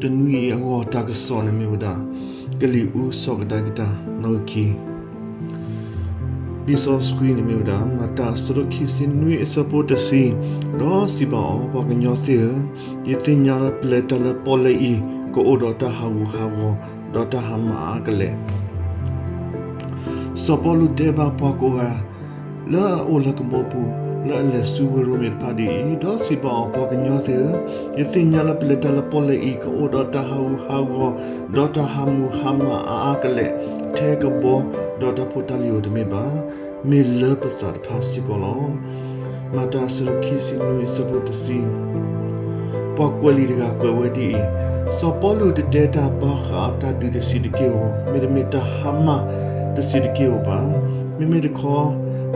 တနွံအံၤအဂီၢ်တၢ်ကစီၣ်န့ၣ်မ့ၢ်ဝဲဒၣ် ကလံၤအူစီၤကဒါက့ၤတၢ်နီၣ်ဂံၢ်ခံ, လံာ်စီဆှံန့ၣ်မ့ၢ်ဝဲဒၣ် မၤတၢ်အဆၢဒိၣ်ခံဆံနွံအဆၢဖိတဆံ, ဒီးစံးဘၣ်အီၤ, ပှၤကညီသ့ၣ်ဧၢ, ယသ့ၣ်ညါလၢပလဲၤတၢ်လၢပီၣ်လဲၣ်အံၤ ကအိၣ်ဒီးတၢ်ဟးဂူာ်ဟးဂီၤ, ဒီးတၢ်ဟးမၤအါကလဲာ် စီၤပီလူးတဲဘၣ်ပှၤကိးဂၤ လၢအအိၣ်လၢကဘီပူၤ လၢအလဲၤဆူဝ့ၢ်ရိမ့ၤတဖၣ်ဒ်အံၤ, ဒီးစံးဘၣ်အီၤ, ပှၤကညီသ့ၣ်ဧၢ, ယသ့ၣ်ညါလၢပလဲၤတၢ်လၢပီၣ်လဲၣ်အံၤ ကအိၣ်ဒီးတၢ်ဟးဂူာ်ဟးဂီၤ, ဒီးတၢ်ဟးမူဟးမးအါအါကလဲာ်, ထဲကဘီ, ဒီးတၢ်ဖိတၢ်လံၤဧိၤတမ့ၢ်ဘၣ်, မ့ၢ်လၢပသးတဖၣ်စ့ၢ်ကီးလီၤ. မၤတၢ်အဆၢဒိၣ်ခံဆံနွံအဆၢဖိတဆံ ပှၤကွဲးလံာ်တဂၤကွဲးဝဲဒ်အံၤ, စီၤပီလူးတတဲတၢ်ဘၣ်ဃးတၢ်ဒုးတဆံးတက့ၢ်ဧိၤ, မ့တမ့ၢ်တၢ်ဟါမၢ်တဆံးတက့ၢ်ဧိၤဘၣ်. မ့မ့ၢ်တခီ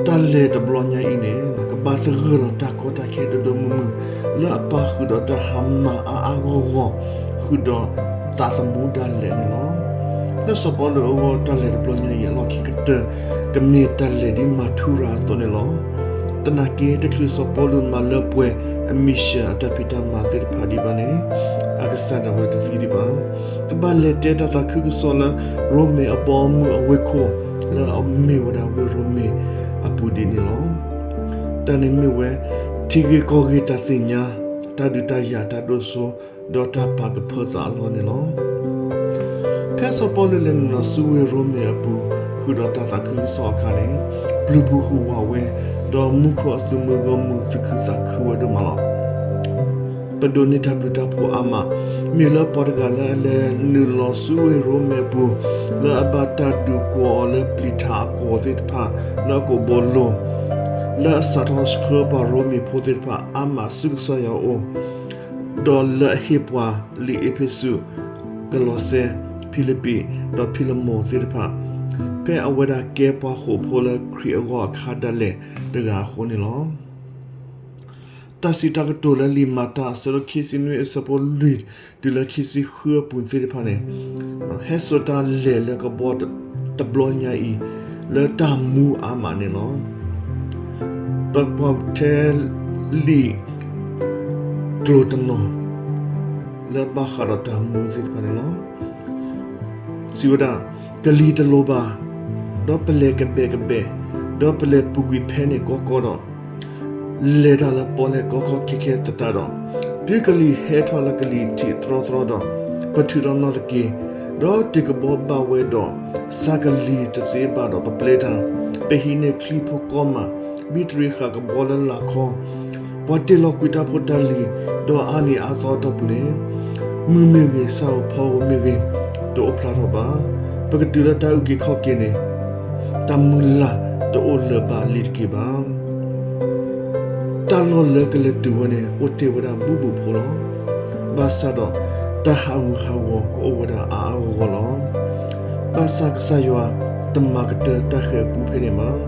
တၢ်လဲၤတဘျီညါအံၤန့ၣ် ကဘၣ်သဂၢၢ်ဒီးတၢ်ကီတၢ်ခဲဒိၣ်ဒိၣ်မုၢ်မုၢ် လၢအပၣ်ဃုာ်ဒီးတၢ်ဟါမၢ်အါအါဂီၢ်ဂီၢ် ဃုာ်ဒီးသးသမူဒၣ်လဲာ်န့ၣ်လီၤ. လၢစီၤပီလူးအဂီၢ် တၢ်လဲၤတဘျီညါအံၤအလီၢ်ခံကတၢၢ် ကမ့ၢ်တၢ်လဲၤဒ်မၤထူရၤအသိးန့ၣ်လီၤ. သနာ်က့ တချုးစီၤပီလူးမၤလၢပှဲၤအမံၤစၢၤအတၢ်ဖံးတၢ်မၤသ့ၣ်တဖၣ်ဒံးဘၣ်န့ၣ် အကစၢ်ဒၣ်ဝဲတသံဒံးဘၣ်. ကဘၣ်လဲၤတဲတၢ်သးခုကစီၣ်လၢ ရိမ့ၤအဘီအမုၢ်အဝ့ၢ်ခိၣ် လၢအမ့ၢ်ဝဲဒၣ်ဝ့ၢ်ရိမ့ၤအပူၤဒ်န့ၣ်လီၤ. တၢ်န့ၣ်မ့ၢ်ဝဲ ထံဂ့ၢ်ကီၢ်ဂ့ၢ်တၢ်သ့ၣ်ညါ, တၢ်ဒုးတၢ်ယၤတၢ်ဒိၣ်စိ ဒီးတၢ်ပာ်ကဖၢသးအလီၢ်န့ၣ်လီၤ. ဖဲစီၤပီလူးလဲၤနုာ်လီၤဆူဝ့ၢ်ရိမ့ၤအပူၤ ဃုာ်ဒီးတၢ်သးခုကစီၣ်အခါန့ၣ် ပျုၤပူၤဟူးဝးဝဲ, ဒီးမူခိၣ်အသုးမုၢ်ဂီၢ်မုၢ်သူၣ်ခုသးခုဝဲဒိၣ်မးလီၤ. ပဒိးန့ၢ်တၢ်ဘျုးတၢ်ဖှိၣ်အါမး, မ့ၢ်လၢပှၤတဂၤလၢအလဲၤနုာ်လီၤဆူဝ့ၢ်ရိမ့ၤအပူၤ လၢအဘၣ်တၢ်ဒုးကွီၤအီၤလၢပျံၤထးအကွီၤသ့ၣ်တဖၣ် လၢအကိာ်ဘီလိၤ, လၢအစးထီၣ်ဆှၢပှၤရိမ့ၤဖိသ့ၣ်တဖၣ်အါမးဆူကစၢ်ယွၤအအိၣ် ဒီးလၢအဟ့ၣ်ပှၤလံာ်အ့းဖ့းစူး, ကလီးစဲ, ဖံလံးပံး, ဒီးဖံလမိၢ်သ့ၣ်တဖၣ်, ဖဲအဝဲဒၣ်ကဲပှၤဃိာ်ဖိလၢခရံာ်အဂီၢ်အခါဒၣ်လဲာ်တဂၤအဃိန့ၣ်လီၤ. တၢ်စံးတၢ်ကတိၤလၢလံာ်မၤတၢ်အဆၢဒိၣ်ခံဆံနွံအဆၢဖိလွံၢ်တုၤလၢခံဆံဃုအပူၤသ့ၣ်တဖၣ်န့ၣ် ဟဲစိာ်တၢ်လဲၤလၢကဘီတဘျီညါအံၤ လၢတၢ်မူအါမးန့ၣ်လီၤ. ပကွၢ်ထဲလံာ် ကျိာ်တနီၤ လၢဘၣ်ဃးဒီးတၢ်မူသ့ၣ်တဖၣ်န့ၣ်လီၤ. စံးဝဲဒၣ်, ကလံၤတလိၤဘၣ်, ဒီးပလဲၤကဘဲးကဘဲး, ဒီးပလဲၤပူၤကွံာ်ဖဲန့ၣ်ကီကီဒီး, လဲၤတၢ်လၢပီၣ်လဲၣ်ကီကီခဲခဲသတးဒီး, တုၤကလံၤဟဲထီၣ်လၢကလံၤထံးသရီသရီဒီး, ပထုးထီၣ်နီၣ်သက့ၤ, ဒီးတုၤကဘီဘၣ်ဝဲဒီး, စးကလံၤတသ့ဘၣ်ဒီးပပျဲတၢ်, ပဟံးန့ၢ်ချံဖိကီမး, ဘံၣ်တရံးဃာ်ကဘီလၢလာ်ခီ, ပှၤတ့ၢ်လီၤကွံာ်တၢ်ဖိတၢ်လံၤ, ဒီးအါနံၤအါသီအတီၢ်ပူၤန့ၣ်, မုၢ်မ့ၢ်ဂ့ၤ, ဆၣ်ဧိၤဖီဧိၤမ့ၢ်ဂ့ၤ, တအိၣ်ဖျါထီၣ်ဘၣ်. ပကတုၤလၢတၢ်အုၣ်က့ၤခီၣ်က့ၤန့ၣ်, တၢ်မုၢ်လၢ်တအိၣ်လၢၤဘၣ်လံတက့ၢ်ဘၣ်. တၢ်လီၢ်လၢကလဲၤတုၤဝဲန့ၣ် အိၣ်တ့ၢ်ဝဲဒၣ်ဘူးဘူးဖိလီၤ. ဘၣ်ဆၣ်ဒီးတၢ်ဟးဂူာ်ဟးဂီၤကအိၣ်ဝဲဒၣ်အါအါဂီၢ်ဂီၢ်လီၤ. ဘၣ်ဆၣ်ကစၢ်ယွၤတမၤကတၢၢ်တၢ်ဃၤအပူၤဖဲန့ၣ်ဘၣ်.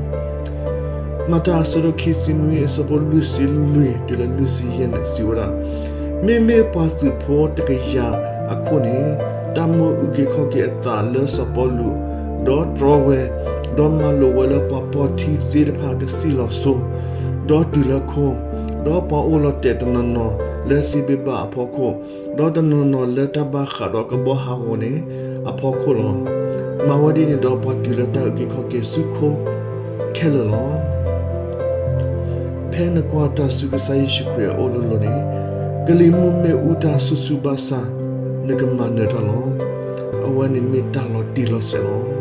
မၤတၢ်အဆၢဒိၣ်ခံဆံနွံအဆၢဖိလွံၢ်ဆံလွံၢ်တုၤလၢလွံၢ်ဆံယဲၢ်န့ၣ်စံးဝဲဒၣ်, မ့မ့ၢ်ပှၤသုးဖိတကယၤအခိၣ်န့ၣ်, တၢ်မိၣ်အုၣ်က့ၤခီၣ်က့ၤအသးလၢစီၤပီလူး, ဒီးတြီဝဲ, ဒီးမၤလိာ်ဝဲလၢပှၤဖီၣ်ထံသ့ၣ်တဖၣ်ကစံၣ်လီၤစိၤ, ဒီးတုၤလၢခိ, ဒီးပှၤအိၣ်လီၤတဲာ်တနီၤနီၤလၢသ့ဘ့းဘၣ်အဖီခိၣ်, ဒီးတနီၤနီၤလၢတၢ်ဘၣ်ဃးဒီးကဘီဟးဂီၤန့ၣ်အဖီခိၣ်လီၤ. မၤဝဲဒ်န့ၣ်ဒီးပှၤတုၤလၢတၢ်အုၣ်က့ၤခီၣ်က့ၤဆူခိခဲလၢာ်လီၤ. ဖဲနကွၢ်တၢ်ဆူကစၢ်ယ့ၣ်ၡူးခရံာ်အအိၣ်လိၤလိၤန့ၣ်, ကလံၤမုၢ်မ့ၢ်အူတၢ်ဆူၣ်ဆူၣ်ဘၣ်ဆၣ်, နကမၤနၢၤတၢ်လီၤ. အဝဲန့ၣ်မ့ၢ်တၢ်လီၤတံၢ်လီၤဆဲးလီၤ.